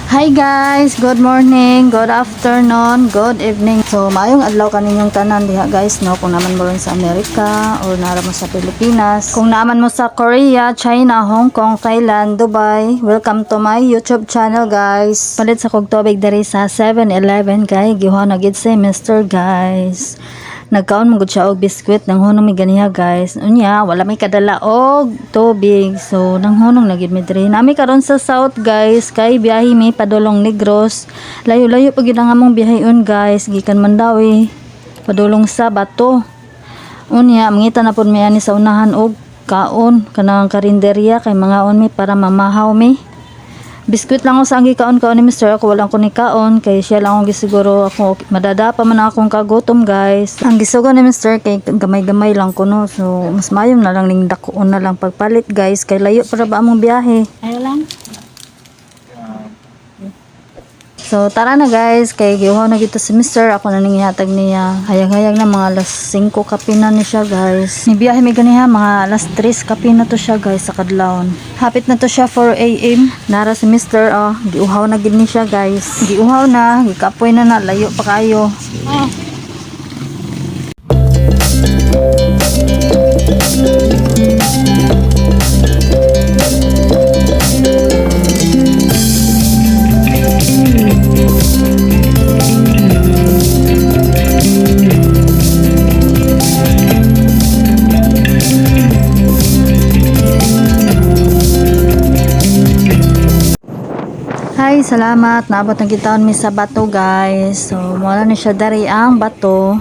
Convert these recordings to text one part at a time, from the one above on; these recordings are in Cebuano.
Hi guys, good morning, good afternoon, good evening. So maayong adlaw kaninyong tanan diha guys, no, kung naman mo rin sa Amerika or nara mo sa Pilipinas, kung naman mo sa Korea, China, Hong Kong, Thailand, Dubai. Welcome to my YouTube channel, guys. Palit sa kog tubig diri sa 7-Eleven kay gihuha na gid si Mr. guys. Nagkaon man gud siya og biskwit, nang hunong mi ganiha guys. Unya wala may kadala og tubig, so nang hunong na gid mi diri. Nami karon sa south guys, kay biyahe mi padulong Negros. Layo-layo pa gid ang among biyaheon guys, gikan Mandaue padulong sa Bato. Unya mangita na pud mi ani sa unahan og kaon, kanang karinderya, kay mangaon mi para mamahaw mi. Biskwit lang ako sa ang gikaon kaon ni Mr. Ako walang ko ni kaon kay siya lang ang gisiguro ako madada pa man akong kagutom guys. Ang gisugo ni Mr. kay gamay-gamay lang ko, no. So mas mayo na lang ning dakuon na lang pagpalit guys, kay layo para ba among biyahe. Ayaw lang. So tara na guys, kay giuhaw na gito si Mr. Ako na ning ihatag niya. Hayag-hayag na mga alas 5 kape na ni siya guys. Nibiyahe mi ganiha mga alas 3 kape na to siya guys sa kadlawon. Hapit na to siya 4 AM. Nara si Mr. Oh, giuhaw na gid ni siya guys. Giuhaw na, gikapoy na na, layo pa kayo. Oh. Hi, salamat. Naabot ang kitaon mi sa Bato guys. So, wala na siya dari ang Bato.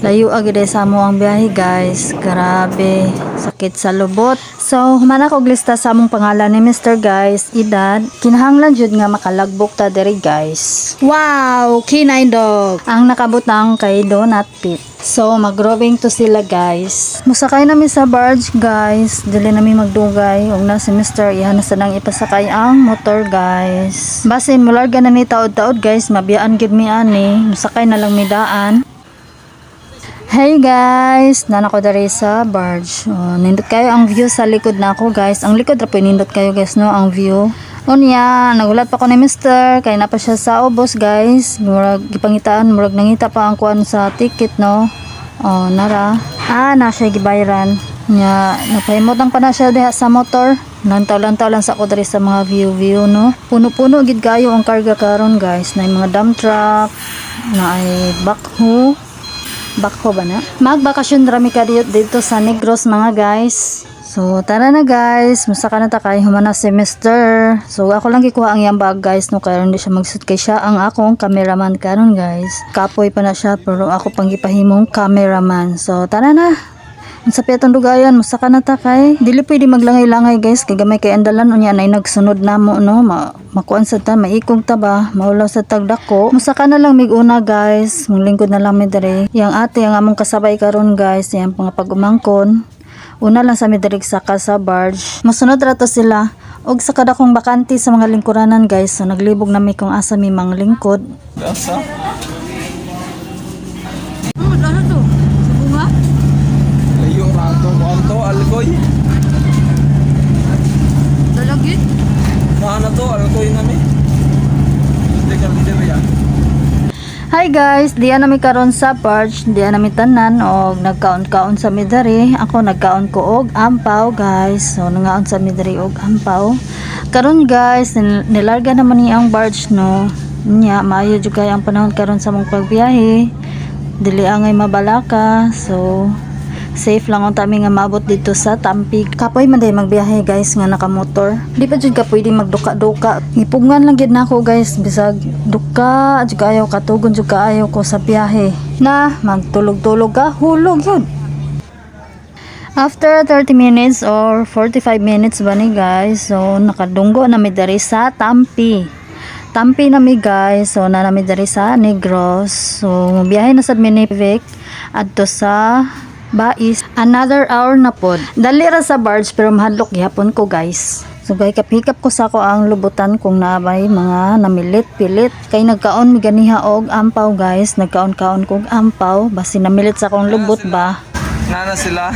Layo agad sa amo ang biyahe guys. Grabe. Sakit sa lubot. So, humana kog lista sa among pangalan ni Mr. guys, edad. Kinahanglan jud nga makalagbok ta diri guys. Wow, K9 dog. Ang nakabutang kay Donut Pit. So, magrowing to sila guys. Musakay nami sa barge guys. Dili nami magdugay. Ug na si Mr. Iha na sa nang ipasakay ang motor guys. Basin mularga na ni taod-taod guys, mabiyaan gid mi ani. Musakay na lang mi daan. Hey guys, nana ko diri sa barge. Oh, nindot kayo ang view sa likod na ako guys. Ang likod ra po nindot kayo guys, no, ang view. Unya, nagulat pa ko ni Mister kay na pa siya sa ubos guys. Murag gipangitaan, murag nangita pa ang kuan sa ticket, no. Oh, nara. Ah, na siya gibayaran. Nya, napahimutang pa na siya diha sa motor. Lantaw-lantaw lang sa ako diri sa mga view-view, no. Puno-puno gid kayo ang karga karon guys. Na mga dump truck, na ay backhoe. Bakho ba na? Magbakasyon rami ka dito sa Negros mga guys. So tara na guys, musaka na ta kay human na si Mr. So ako lang gikuha ang iyang bag guys, no, kay hindi siya magsuot kay siya ang akong cameraman karon guys. Kapoy pa na siya pero ako pang gipahimong cameraman. So tara na. Unsa pa atong dugayan, musaka na ta kay dili pwede maglangay-langay guys, kay gamay kay andalan, unya nay nagsunod namo, no, makuan sa ta, maikog ta ba, maulaw sa tagdako. Musaka na lang mig una guys, lingkod na lang mi diri. Yang ate ang among kasabay karon guys, yang mga pag-umangkon. Una lang sa mi diri saka sa barge. Mosunod ra to sila. Og sa kada kong bakante sa mga lingkuranan guys, so naglibog na mi kung asa mi mga lingkod. Asa? Ano to? Sa bunga? Layo rato ko anto, algoy. Dalagit? Maana to, algoy nami. Hindi ka ya. Hi guys, diya nami karon sa barge, diya nami tanan og nagkaon-kaon sa mi diri. Ako nagkaon ko og ampaw guys. So nangaon sa mi diri og ampaw. Karon guys, nilarga naman ni ang barge, no. Nya maayo jud kay ang panahon karon sa mong pagbiyahe. Dili angay mabalaka. So safe lang unta mi nga maabot dito sa Tampi. Kapoy man day magbiyahe guys nga nakamotor. Di pa jud ka pwede magduka-duka. Gipugngan lang gid nako guys, bisag duka jud kaayo, katugon jud kaayo ko sa biyahe. Na magtulog-tulog ka, hulog yun. After 30 minutes or 45 minutes ba ni guys, so nakadunggo na mi diri sa Tampi. Tampi na mi guys, so na nami diri sa Negros. So biyahe na sad mi ni Vic adto sa Bais. Another hour na pod. Dali ra sa barge pero mahadlok gihapon ko guys. So guys, hikap ko sa ako ang lubutan kung naabay mga namilit pilit. Kay nagkaon mi ganiha og ampaw guys, nagkaon-kaon kog ampaw basi namilit sa akong lubot ba. Nana sila.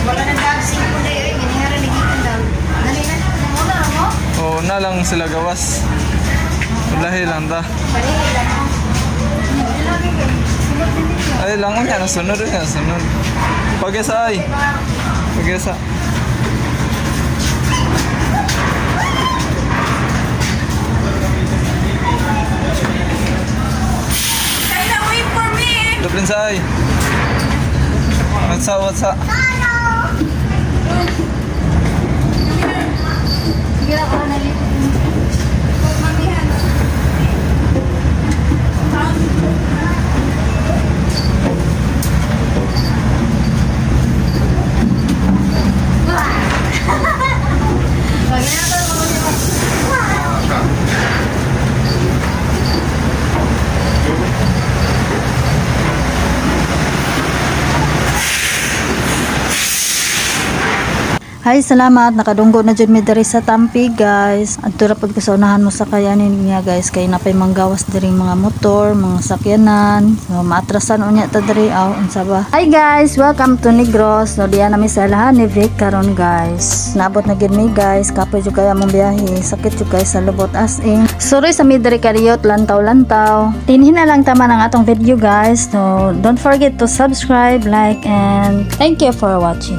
Wala nang dog, singko na yun. Ganihara, nagitan daw. Dali na. Muna mo? O na lang sila gawas. Lahi lang ta. Ay lang niya nasunod niya sunod. Pagesa ay. Pagesa. Kaya wait for me! Dublin sa ay. What's up, what's up? Sige lang, ako na. Hi, salamat. Nakadunggo na jud mi diri sa Tampi, guys. Adto ra pud ko sa unahan mo sa kayanin niya, guys, kay napay manggawas diri mga motor, mga sakyanan. So maatrasan unya ta diri aw unsa ba. Hi guys, welcome to Negros. No diya nami sa lahan ni Vic karon, guys. Naabot na gid mi, guys. Kapoy jud kay among biyahe. Sakit jud kay sa lubot as in. Sorry sa mi diri kariyot lantaw-lantaw. Tinhin na lang tama ng atong video, guys. So don't forget to subscribe, like and thank you for watching.